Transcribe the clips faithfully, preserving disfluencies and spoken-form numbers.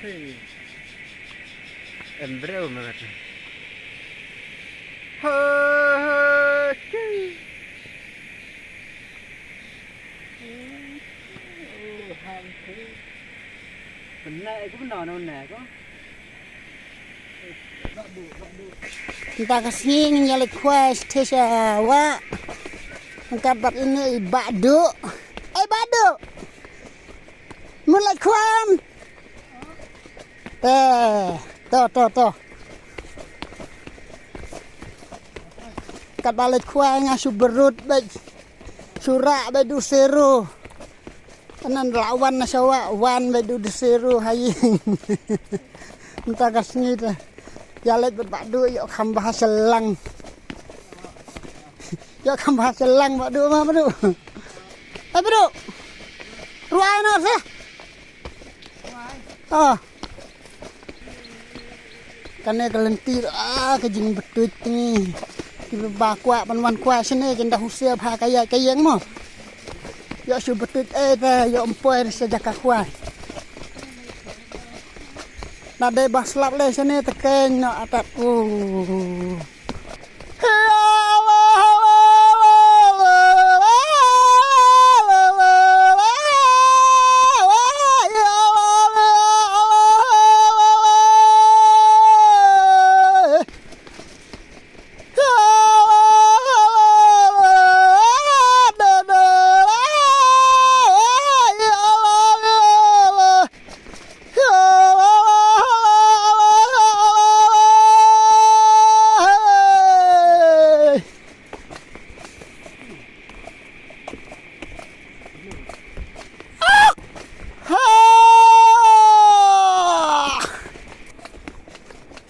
Em breu ma kata. Hoi, hoi, ki. Bynta ka sngi, mynta ka sngi ngin ïa leit khwai sha wah. Ngan kat bad ine i Bah Duh. Ei Bah Duh. Mut leit khwai em. Te, to, to, to. Katba leit khwai nga shu byrut bad shu rah bad u Seru. Anan la wan na sha wah, wan bad u Seru ha ïing. Mynta ka sngi te. Ïa leit bad Bah Duh ïoh kham bha shallang. Ïoh kham bha shallang Bah Duh ma Bah Duh. Ai Bah Duh. Ruai na sa. Ah. Kane ka lynti, ah, ka jingbetuid ni. Kiba kwah ban wan kwah shane, kin da husiar bha ka ïaid ka ïeng mo. Ïoh shu betuid, eh, te ïoh ym poi sa jaka kwah. Na dei ba slap le shane te keiñ noh atat. Uh.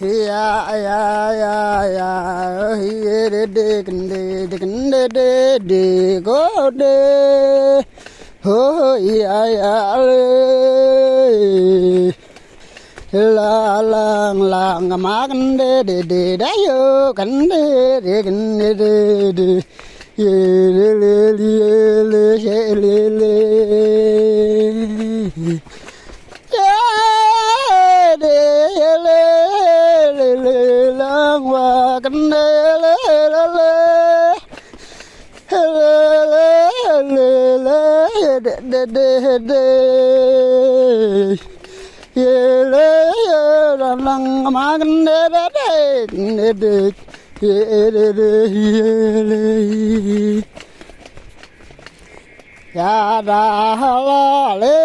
Hiya, ya, ya, ya, hiya, de, de, kende, de, kende, de, de, ko, de. Ho, ho, hiya, ya, le. La, lang, lang, ma, kende, de, de, da, yo, kende, de, kende, de, de. Ye, le, le, le, le, ye, le, le. Ya da la le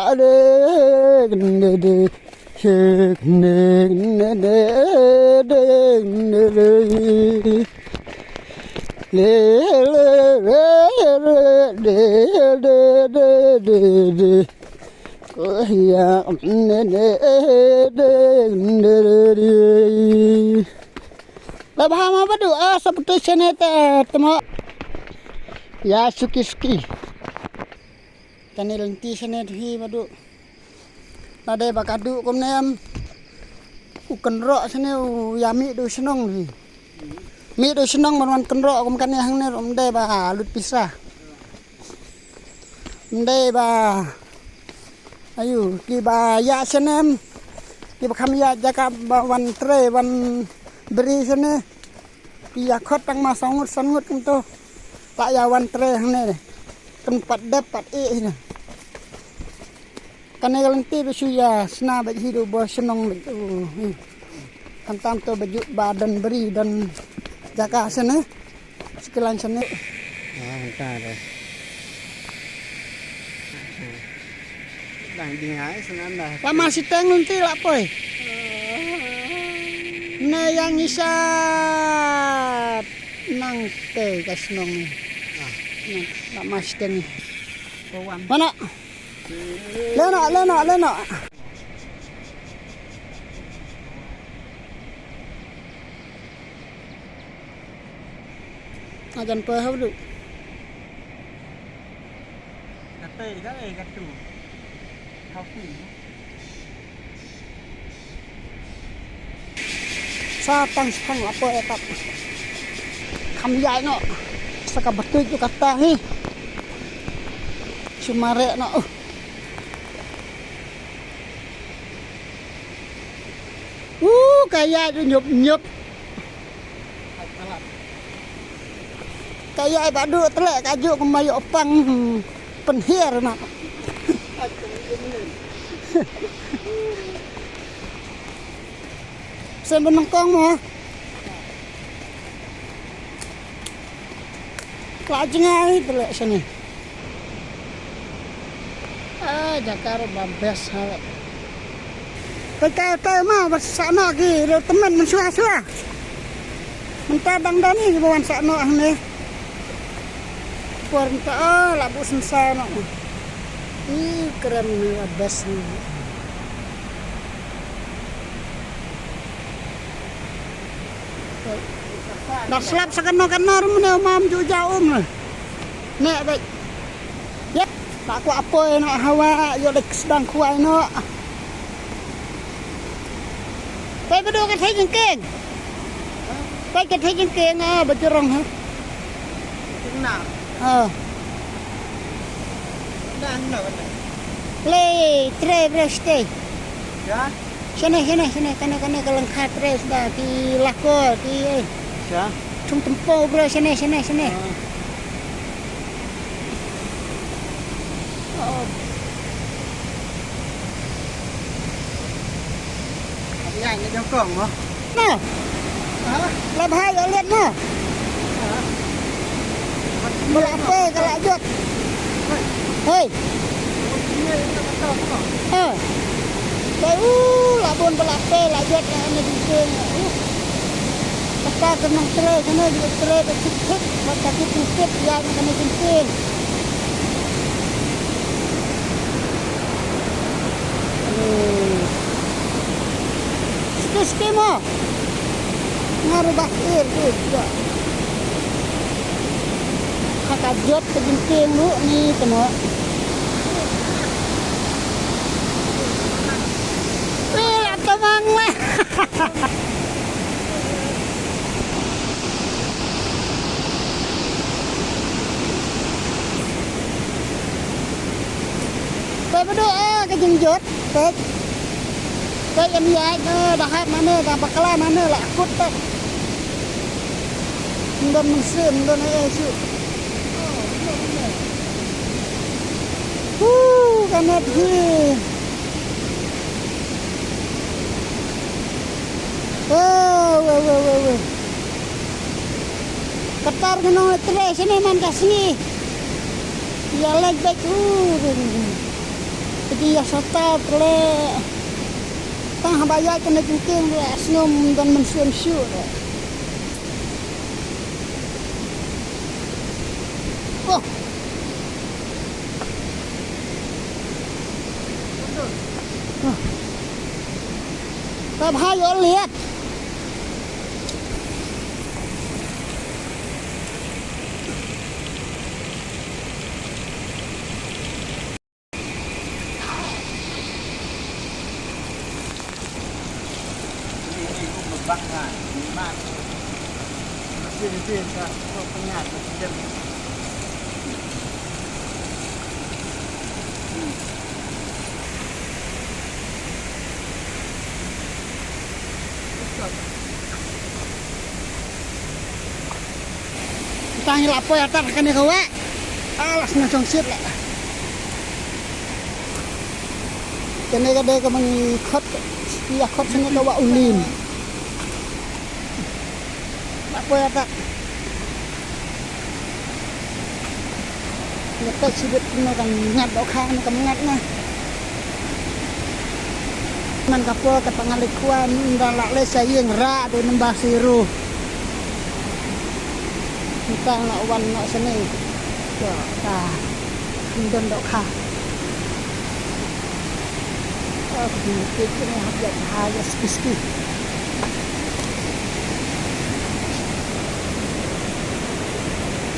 ale gende de, she gende gende de, de gende de. Le le le le de de de de de. Ko ya gende de, de gende de. Ba bha ma Bah Duh, ah, sa putih shane te, te mo. Ïa suki suki. Kane lynti shane te hi Bah Duh. Lada ba ka duh kumne em. U kynroh shane u ïa mih da u shnong hi. Mih da u shnong ban wan kynroh kum kane hangne ruh ym dei ba lut pisa. Ym dei ba. Ayu, kiba ïa snem. Kiba kham ïa jaka ba wan trei, wan bri sene. Ki ïa khot tang ma saw ngut san ngut kumto. Ta ïa wan trei hangne. Kan pat dep pat ih sene. Kane ka lynti ba shu ïa sna ba hi du ba shnong ba. Khamtam to ba ju ba don bri don jaka sene. Sekilan sene. Ah, mynta te. Dang ding ai snan da. Lama siteng lynti la poi. Ne ïa ngisat nang te ka shnong ni. Ah. Lama siteng ni. Mana? Leno, leno, leno. Ajan poi hau du. Kata ka eh katu. Hau pi. Sa tang sphang la poi tap. Kham ïai noh. Sa ka betuid tu kata hi. Shu mareh noh. Ka ïaid nyup nyup. Ka ïaid ba duk tleh ka juk kumba ïoh pang pynhiar na. Sen ba nyngkong mo. La jngai te leh shane. Ah, jaka ruh ba best ha. Kai kai kai ma ba sa noh ki rel tymmen mynshuwa shuwa. Mynta dang da ni ba wan sa noh hangne. Por mynta ah la buh synshar noh. Ih, kren ni ba best ni. Da slap sa kano kano ruh mynne u mam ju jaw um ne. Ne beit. Yep, da kwah poi noh hawa, ïoh da sdang khwai noh. Peit ba duk ka thei jingkieng. Peit ka thei jingkieng ah ba jrong ha. Jingna. Ah. Na na na. Le tre bre stay. Ya. Shane, shane, shane, kane, kane ka lyngkha trei sda ki lako ki, eh. Sha? Thung tympew bro, shane, shane, shane. Ah. Oh. Ïa, ni jong kong mo. No. Ha? La bha ïa liat no. Ha? Ba la poi ka la jot. Hei. Ha. Ka u la bun ba la poi la jot na ne di ke. Kata ka nang trei kane di trei ka chit chit ba ka chit chit ya na kane di ke. Ski ski mo. Nga ruh ba ir tu juga. Ha ka jot ka jingkieng ruh ni temo. Eh, la tamang lah. Peit ba duk ah ka jingjot. Peit. Peit ïa ïaid ne da hap mane da bakla mane la kut peit. Ym don mynsiem, ym don ei ei shuh. Hu, ka net hi. Oh, we, we, we, we. Ka tar ka nong trei shane man ka sngi. Ïa leit beit u. Ka dei ïa sota tle. Tang haba ïaid kane jingkieng ruh sngewbha don mynsiem shuh ruh. Oh. Ka bha ïoh liat. Tang ïa la poi atat kane ka wah. Alas na jong shit la. Kane ka dei ka mang khot, ïa khot sene ka wah u Lim. La poi atat. Nge peit shibit kumno kan ngat dohkha ne kam ngat ne. Man ka por kata nga leit khwai ynda la leit sha ïing rah dei nambar zero. Mynta nga wan noh shane. Ka ym don dohkha.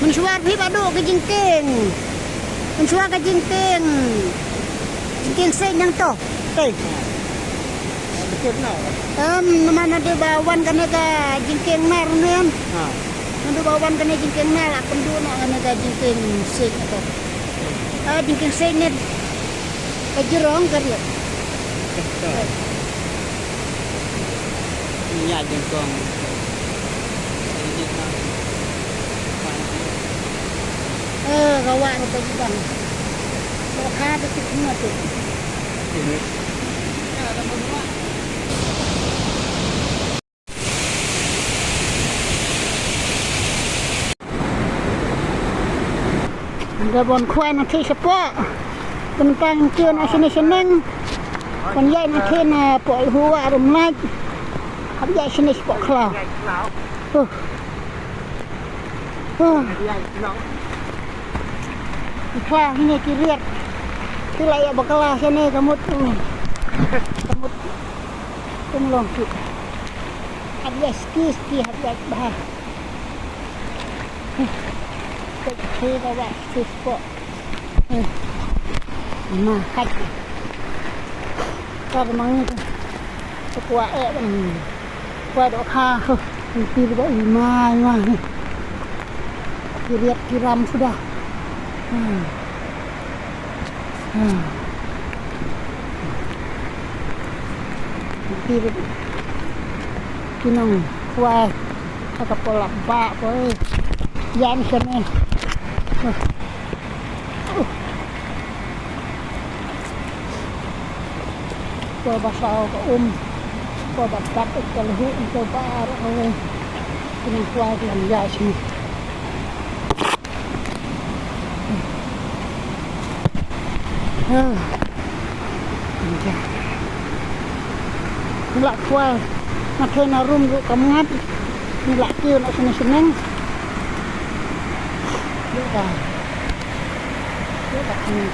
Mynshuwa phi ba duk ka jingkieng. Mynshuwa ka jingkieng. Jingkieng seng nang to. Te. Em, namar naduh ba wan kane ka jingkieng nar ne em. Naduh ba wan kane jingkieng nar la pynduh noh kane ka jingkieng seng to. Ah, jingkieng seng ne. Ka jrong ka riat. Ïa jingkong. Eh, ka wah ruh ka jubang. Ka kha ka sik hynna tu. Nga bun khwai na thik shapoh. Tentang kiew na shane shaneng. Ban ïaid na thik na poh Lhuwa Rumlait. Hap ïaid shane shapoh khlaw. Huh. Huh. Ki khlaw hangne ki riat. Ki la ïa bakla shane ka mut. Ka mut. Kum long suk. Hap ïaid ski ski hap ïaid bha. Ka khie ka wah suk spot. Eh. Ma khat. Ka ma ngi. Ka kwah eh ban kwah dohkha. Ngi pil ba i ma i ma. Ki riat ki ram suda. Hmm. Hmm. Ngi pil ki nongkwah. Ka ka polap ba ko. Ïa ni sene. Ko ba saw ka um. Ko ba tat ka lhu ko ba ar ko. Kini kwah ki lam ïa shi. Ah. Ngi la kwah na thik na rum ruh kam ngat. Ngi la kiew na sini sini. Ïa ka. Ïa ka kini.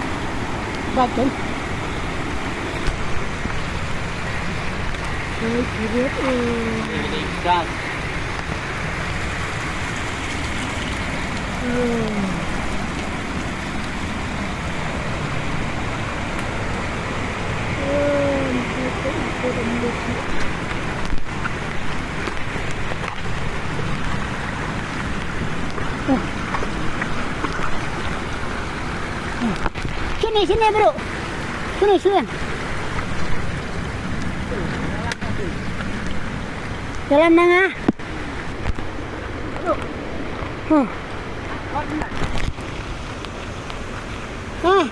Baik kan. Baik, period, eh. Ini gas. Hmm. Sini, sini, bro. Sini, sini. Jalan nang ah. Huh. Ah. Ah.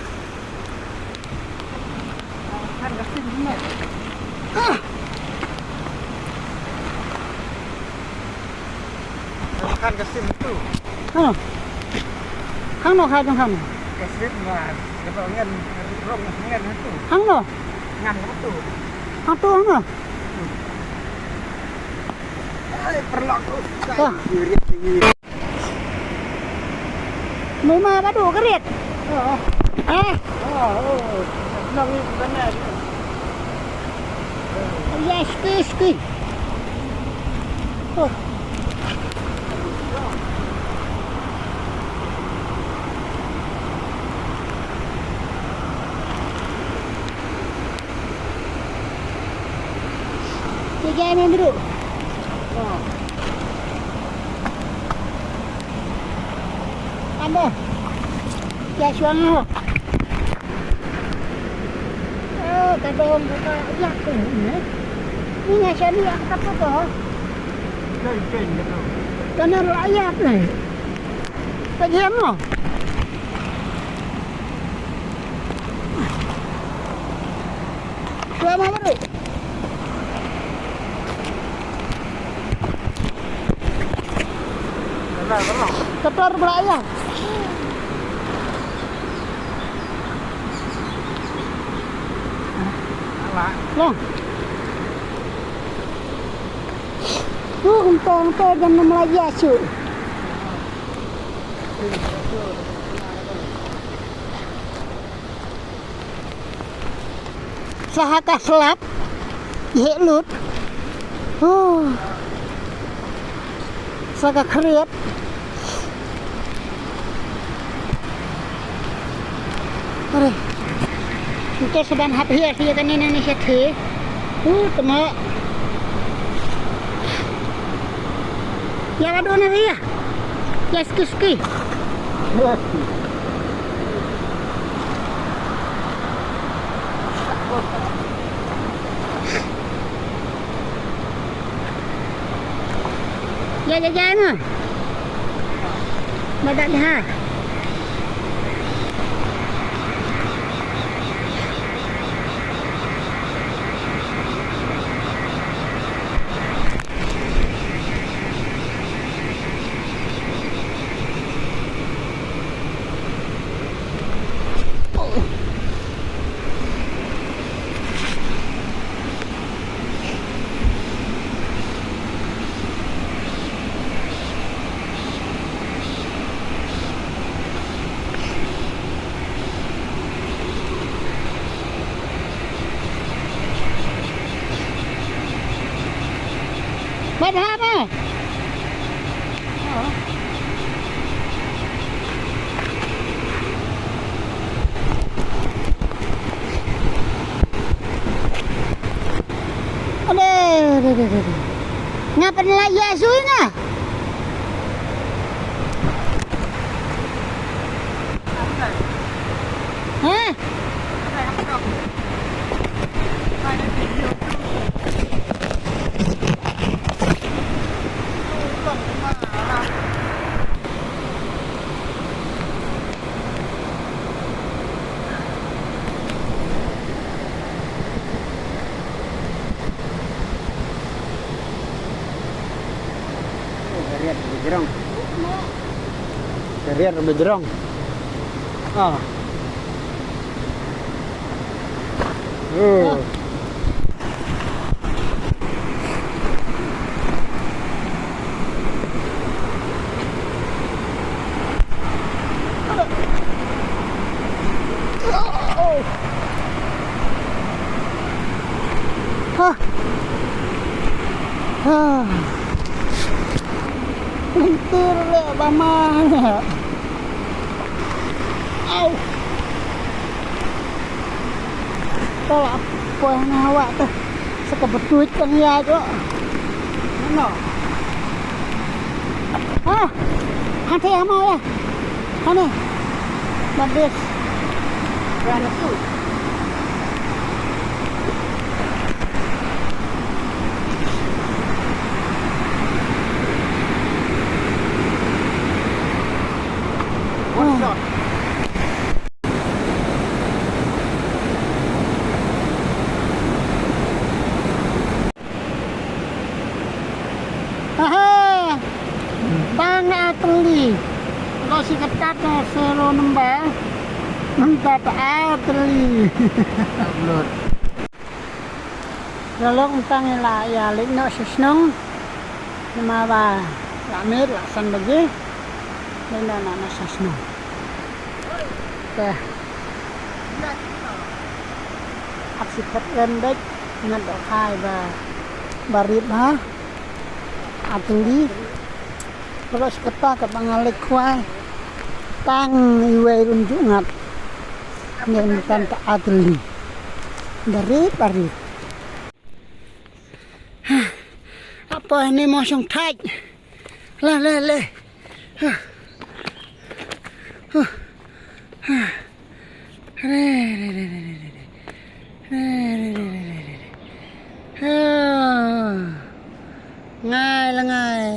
Kan ka sim tu. Hano? Hangno ha jong hangno? Ka sim ma, ka ba ngan, rong ngan tu. Hangno? Ngan tu. Hangtu hangno? Ai, perlok tu. Ah. Diri tinggi. Muma badu kerit. Ah. Eh. Ah, oh. Nang ni bukan lagi. Yes, ski, ski. Oh. Tiga main dulu. Tambah. Ya, suang ho. Oh, ka dong ka yak tu ni. Ni nga sha ni yak ka tu. Kan kan ka tu. Kan la yak ni. Ka jam no. Suang ho baru. Ketor pula ya. Long. Uh, entong te jan Melayu asu. Sa ha ka slap. Ïeh lut. Huh. Sa ka khriat. Are. Nte sa ban hap hiar hiar kane nane sha the. Uh, tama. Ïa ka dona ïa. Ïa ski ski. Ya, ya, ya, no. Badak ha. Wat haba? Ade, ade, ade, ade. Nga pynlait ïa sui nga. Ha? Ka riat ba jrong. Ka riat ba jrong. Ah. Oh. Ha. Ha. Lentir le ba ma. Au. Tolak poh na wa te. Saka betuit kan ya jo. No. Ah. Hati ama ya. Hane. Badis. Berani tu. One shot. Aha. Tang Atylli. Lo si ketat na sero nembal. Nembal Atylli. Upload. Lolok tang ila ya lek no sesnong. Nama ba la mit la san baje. Lek no na sesnong. Te. Ak sipet lem dek ngat dok hai ba barit ha. Atylli. Terus kata kata ngalek kwai. Tang iwei run jungat. Nyen tan ta Atylli. Barit barit. Apa ini mosong thait. La le le. Re, re, re. Ngai la ngai.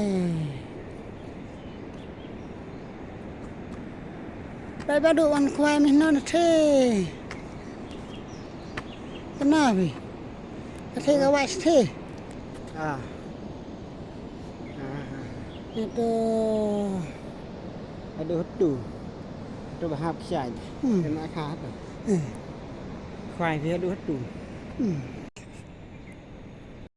Bai ba du wan kwai mi no na the. Kana bi. Ka the ka wai the. Ah. Ito. Aduh tu. Tu bahap sian. Hmm. Kena kha tu. Hmm. Kwai dia aduh tu. Hmm.